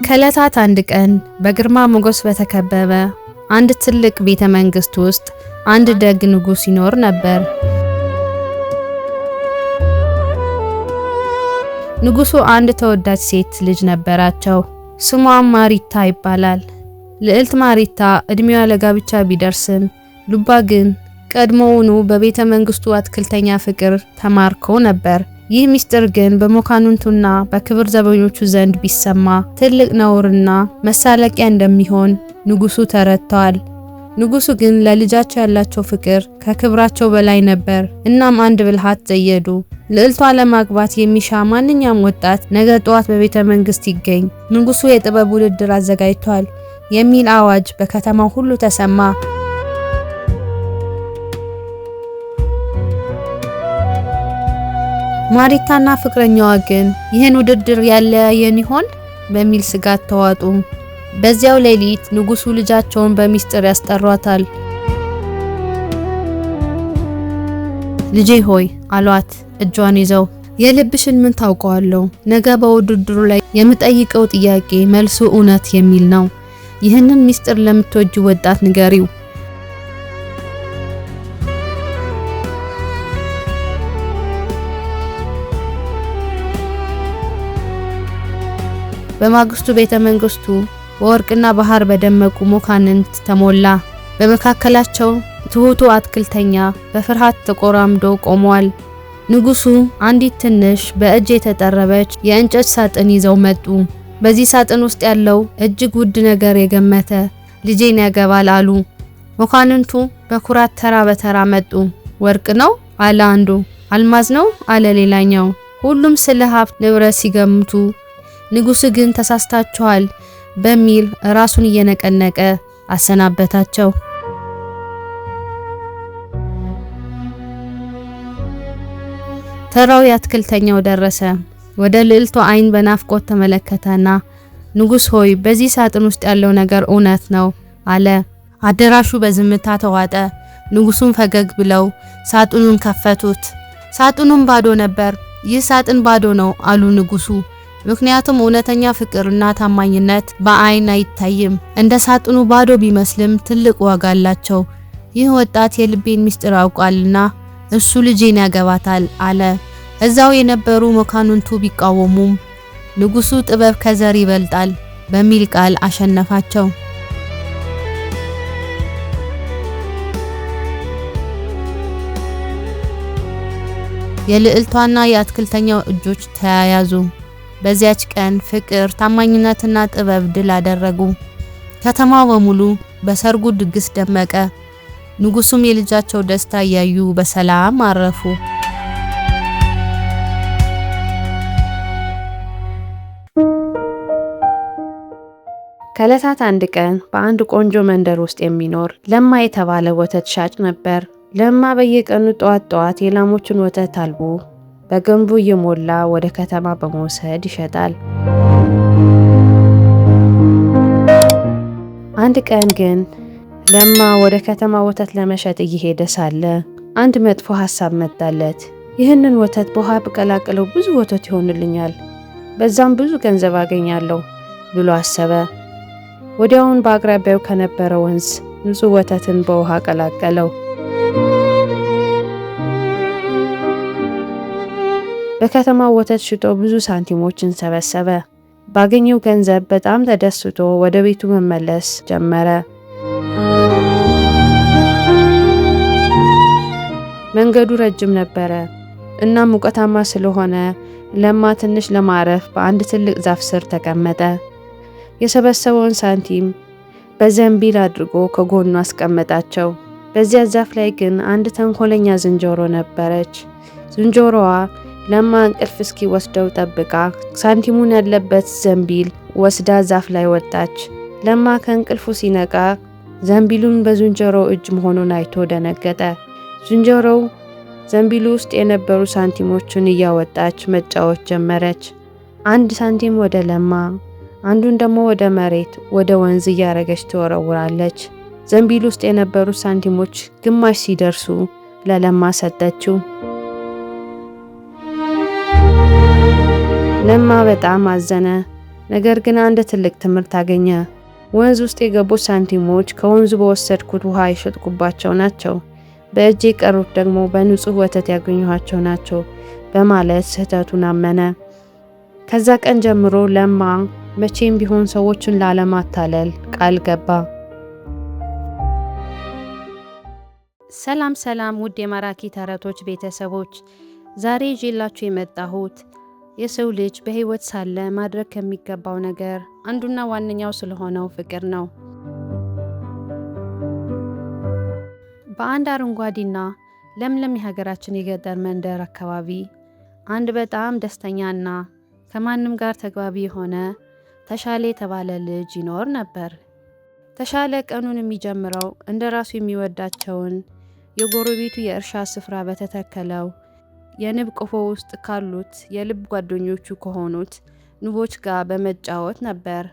ከዕለታት አንድ ቀን በግርማ ሞገስ በተከበበ አንድ ትልቅ ቤተ መንግስት ውስጥ አንድ ደግ ንጉስ ይኖር ነበር። ንጉሱ አንድ ተወዳጅ ሴት ልጅ ነበራቸው። ስሟም ማሪታ ይባላል። ልዕልት ማሪታ እድሜዋ ለጋብቻ ቢደርስም ልቧ ግን ቀድሞውኑ በቤተ መንግስቱ አትክልተኛ ፍቅር ተማርኮ ነበር። ይህ ምስጢር ግን በመኳንንቱና በክብር ዘበኞቹ ዘንድ ቢሰማ ትልቅ ነውርና መሳለቂያ እንደሚሆን ንጉሱ ተረድተዋል። ንጉሱ ግን ለልጃቸው ያላቸው ፍቅር ከክብራቸው በላይ ነበር። እናም አንድ ብልሃት ዘየዱ። ልዕልቷ ለማግባት የሚሻ ማንኛውም ወጣት ነገ ጠዋት በቤተ መንግስት ይገኝ፣ ንጉሱ የጥበብ ውድድር አዘጋጅቷል የሚል አዋጅ በከተማው ሁሉ ተሰማ። ማሪታና ፍቅረኛዋ ግን ይህን ውድድር ያለያየን ይሆን በሚል ስጋት ተዋጡ። በዚያው ሌሊት ንጉሱ ልጃቸውን በሚስጥር ያስጠሯታል። ልጄ ሆይ አሏት እጇን ይዘው፣ የልብሽን ምን ታውቀዋለሁ? ነገ በውድድሩ ላይ የምጠይቀው ጥያቄ መልሱ እውነት የሚል ነው። ይህንን ሚስጥር ለምትወጂው ወጣት ንገሪው። በማግስቱ ቤተ መንግስቱ በወርቅና ባህር በደመቁ መኳንንት ተሞላ። በመካከላቸው ትሁቱ አትክልተኛ በፍርሃት ተቆራምዶ ቆሟል። ንጉሱ አንዲት ትንሽ በእጅ የተጠረበች የእንጨት ሳጥን ይዘው መጡ። በዚህ ሳጥን ውስጥ ያለው እጅግ ውድ ነገር የገመተ ልጄን ያገባል አሉ። መኳንንቱ በኩራት ተራ በተራ መጡ። ወርቅ ነው አለ አንዱ፣ አልማዝ ነው አለ ሌላኛው። ሁሉም ስለ ሀብት ንብረት ሲገምቱ፣ ንጉሱ ግን ተሳስታችኋል በሚል ራሱን እየነቀነቀ አሰናበታቸው። ተራው የአትክልተኛው ደረሰ። ወደ ልዕልቷ አይን በናፍቆት ተመለከተና ንጉስ ሆይ፣ በዚህ ሳጥን ውስጥ ያለው ነገር እውነት ነው አለ። አዳራሹ በዝምታ ተዋጠ። ንጉሱም ፈገግ ብለው ሳጥኑን ከፈቱት። ሳጥኑም ባዶ ነበር። ይህ ሳጥን ባዶ ነው አሉ ንጉሱ። ምክንያቱም እውነተኛ ፍቅርና ታማኝነት በአይን አይታይም። እንደ ሳጥኑ ባዶ ቢመስልም ትልቅ ዋጋ አላቸው። ይህ ወጣት የልቤን ምስጢር አውቋልና እሱ ልጄን ያገባታል አለ። እዛው የነበሩ መኳንንቱ ቢቃወሙም ንጉሱ ጥበብ ከዘር ይበልጣል በሚል ቃል አሸነፋቸው። የልዕልቷና የአትክልተኛው እጆች ተያያዙ። በዚያች ቀን ፍቅር፣ ታማኝነትና ጥበብ ድል አደረጉ። ከተማው በሙሉ በሰርጉ ድግስ ደመቀ። ንጉሱም የልጃቸው ደስታ እያዩ በሰላም አረፉ። ከዕለታት አንድ ቀን በአንድ ቆንጆ መንደር ውስጥ የሚኖር ለማ የተባለ ወተት ሻጭ ነበር። ለማ በየቀኑ ጠዋት ጠዋት የላሞችን ወተት አልቦ በገንቦ እየሞላ ወደ ከተማ በመውሰድ ይሸጣል። አንድ ቀን ግን ለማ ወደ ከተማ ወተት ለመሸጥ እየሄደ ሳለ አንድ መጥፎ ሀሳብ መጣለት። ይህንን ወተት በውሃ ብቀላቅለው ብዙ ወተት ይሆንልኛል፣ በዛም ብዙ ገንዘብ አገኛለሁ ብሎ አሰበ። ወዲያውን በአቅራቢያው ከነበረ ወንዝ ንጹህ ወተትን በውሃ ቀላቀለው። በከተማው ወተት ሽጦ ብዙ ሳንቲሞችን ሰበሰበ። ባገኘው ገንዘብ በጣም ተደስቶ ወደ ቤቱ መመለስ ጀመረ። መንገዱ ረጅም ነበረ እና ሙቀታማ ስለሆነ ለማ ትንሽ ለማረፍ በአንድ ትልቅ ዛፍ ስር ተቀመጠ። የሰበሰበውን ሳንቲም በዘንቢል አድርጎ ከጎኑ አስቀመጣቸው። በዚያ ዛፍ ላይ ግን አንድ ተንኮለኛ ዝንጀሮ ነበረች። ዝንጀሮዋ ለማ እንቅልፍ እስኪወስደው ጠብቃ ሳንቲሙን ያለበት ዘንቢል ወስዳ ዛፍ ላይ ወጣች። ለማ ከእንቅልፉ ሲነቃ ዘንቢሉን በዝንጀሮው እጅ መሆኑን አይቶ ደነገጠ። ዝንጀሮው ዘንቢሉ ውስጥ የነበሩ ሳንቲሞችን እያወጣች መጫወት ጀመረች። አንድ ሳንቲም ወደ ለማ፣ አንዱን ደግሞ ወደ መሬት ወደ ወንዝ እያረገች ትወረውራለች። ዘንቢል ውስጥ የነበሩ ሳንቲሞች ግማሽ ሲደርሱ ለለማ ሰጠችው። ለማ በጣም አዘነ። ነገር ግን አንድ ትልቅ ትምህርት አገኘ። ወንዝ ውስጥ የገቡት ሳንቲሞች ከወንዙ በወሰድኩት ውሃ የሸጥኩባቸው ናቸው፣ በእጄ የቀሩት ደግሞ በንጹህ ወተት ያገኘኋቸው ናቸው በማለት ስህተቱን አመነ። ከዛ ቀን ጀምሮ ለማ መቼም ቢሆን ሰዎችን ላለማታለል ቃል ገባ። ሰላም ሰላም፣ ውድ የማራኪ ተረቶች ቤተሰቦች፣ ዛሬ ይዤላችሁ የመጣሁት የሰው ልጅ በሕይወት ሳለ ማድረግ ከሚገባው ነገር አንዱና ዋነኛው ስለሆነው ፍቅር ነው። በአንድ አረንጓዴና ለምለም የሀገራችን የገጠር መንደር አካባቢ አንድ በጣም ደስተኛና ከማንም ጋር ተግባቢ የሆነ ተሻለ የተባለ ልጅ ይኖር ነበር። ተሻለ ቀኑን የሚጀምረው እንደ ራሱ የሚወዳቸውን የጎረቤቱ የእርሻ ስፍራ በተተከለው የንብ ቆፎ ውስጥ ካሉት የልብ ጓደኞቹ ከሆኑት ንቦች ጋር በመጫወት ነበር።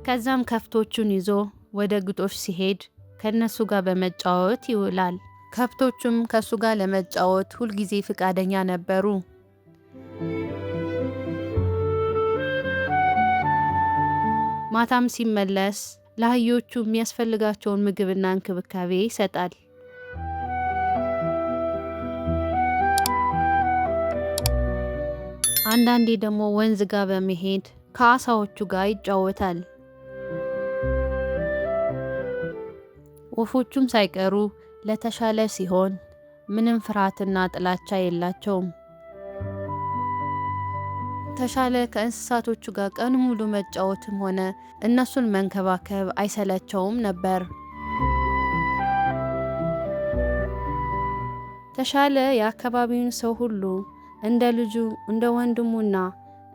ከዛም ከብቶቹን ይዞ ወደ ግጦሽ ሲሄድ ከነሱ ጋር በመጫወት ይውላል። ከብቶቹም ከሱ ጋር ለመጫወት ሁልጊዜ ፍቃደኛ ነበሩ። ማታም ሲመለስ ለአህዮቹ የሚያስፈልጋቸውን ምግብና እንክብካቤ ይሰጣል። አንዳንዴ ደግሞ ወንዝ ጋር በመሄድ ከአሳዎቹ ጋር ይጫወታል። ወፎቹም ሳይቀሩ ለተሻለ ሲሆን ምንም ፍርሃትና ጥላቻ የላቸውም። ተሻለ ከእንስሳቶቹ ጋር ቀን ሙሉ መጫወትም ሆነ እነሱን መንከባከብ አይሰለቸውም ነበር። ተሻለ የአካባቢውን ሰው ሁሉ እንደ ልጁ፣ እንደ ወንድሙና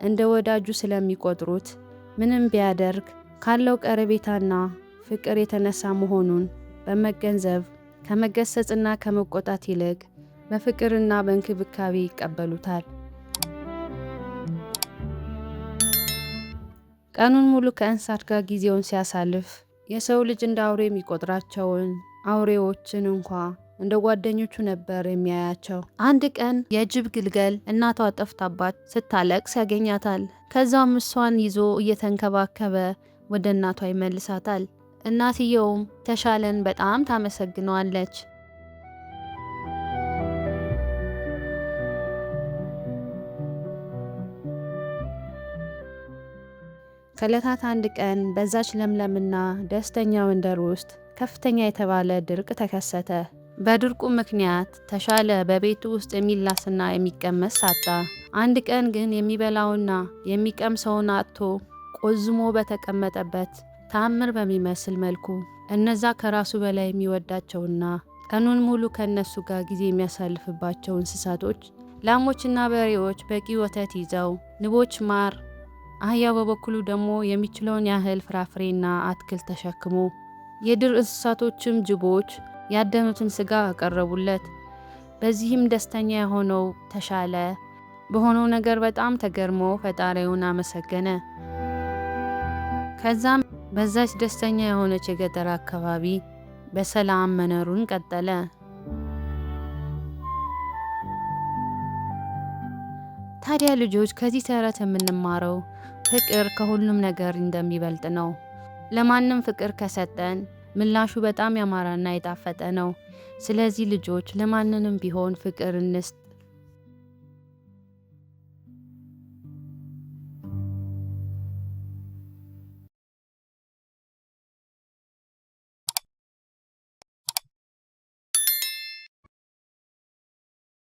እንደ ወዳጁ ስለሚቆጥሩት ምንም ቢያደርግ ካለው ቀረቤታና ፍቅር የተነሳ መሆኑን በመገንዘብ ከመገሰጽና ከመቆጣት ይልቅ በፍቅርና በእንክብካቤ ይቀበሉታል። ቀኑን ሙሉ ከእንስሳት ጋር ጊዜውን ሲያሳልፍ የሰው ልጅ እንደ አውሬ የሚቆጥራቸውን አውሬዎችን እንኳ እንደ ጓደኞቹ ነበር የሚያያቸው። አንድ ቀን የጅብ ግልገል እናቷ ጠፍታባት ስታለቅስ ያገኛታል። ከዛም እሷን ይዞ እየተንከባከበ ወደ እናቷ ይመልሳታል። እናትየውም ተሻለን በጣም ታመሰግነዋለች። ከዕለታት አንድ ቀን በዛች ለምለምና ደስተኛ መንደር ውስጥ ከፍተኛ የተባለ ድርቅ ተከሰተ። በድርቁ ምክንያት ተሻለ በቤቱ ውስጥ የሚላስና የሚቀመስ አጣ። አንድ ቀን ግን የሚበላውና የሚቀምሰውን አጥቶ ቆዝሞ በተቀመጠበት ተአምር በሚመስል መልኩ እነዛ ከራሱ በላይ የሚወዳቸውና ቀኑን ሙሉ ከእነሱ ጋር ጊዜ የሚያሳልፍባቸው እንስሳቶች ላሞችና በሬዎች በቂ ወተት ይዘው፣ ንቦች ማር፣ አህያው በበኩሉ ደግሞ የሚችለውን ያህል ፍራፍሬና አትክልት ተሸክሞ፣ የዱር እንስሳቶችም ጅቦች ያደኑትን ስጋ አቀረቡለት። በዚህም ደስተኛ የሆነው ተሻለ በሆነው ነገር በጣም ተገርሞ ፈጣሪውን አመሰገነ። ከዛም በዛች ደስተኛ የሆነች የገጠር አካባቢ በሰላም መኖሩን ቀጠለ። ታዲያ ልጆች፣ ከዚህ ተረት የምንማረው ፍቅር ከሁሉም ነገር እንደሚበልጥ ነው። ለማንም ፍቅር ከሰጠን ምላሹ በጣም ያማረና የጣፈጠ ነው። ስለዚህ ልጆች፣ ለማንንም ቢሆን ፍቅር እንስጥ።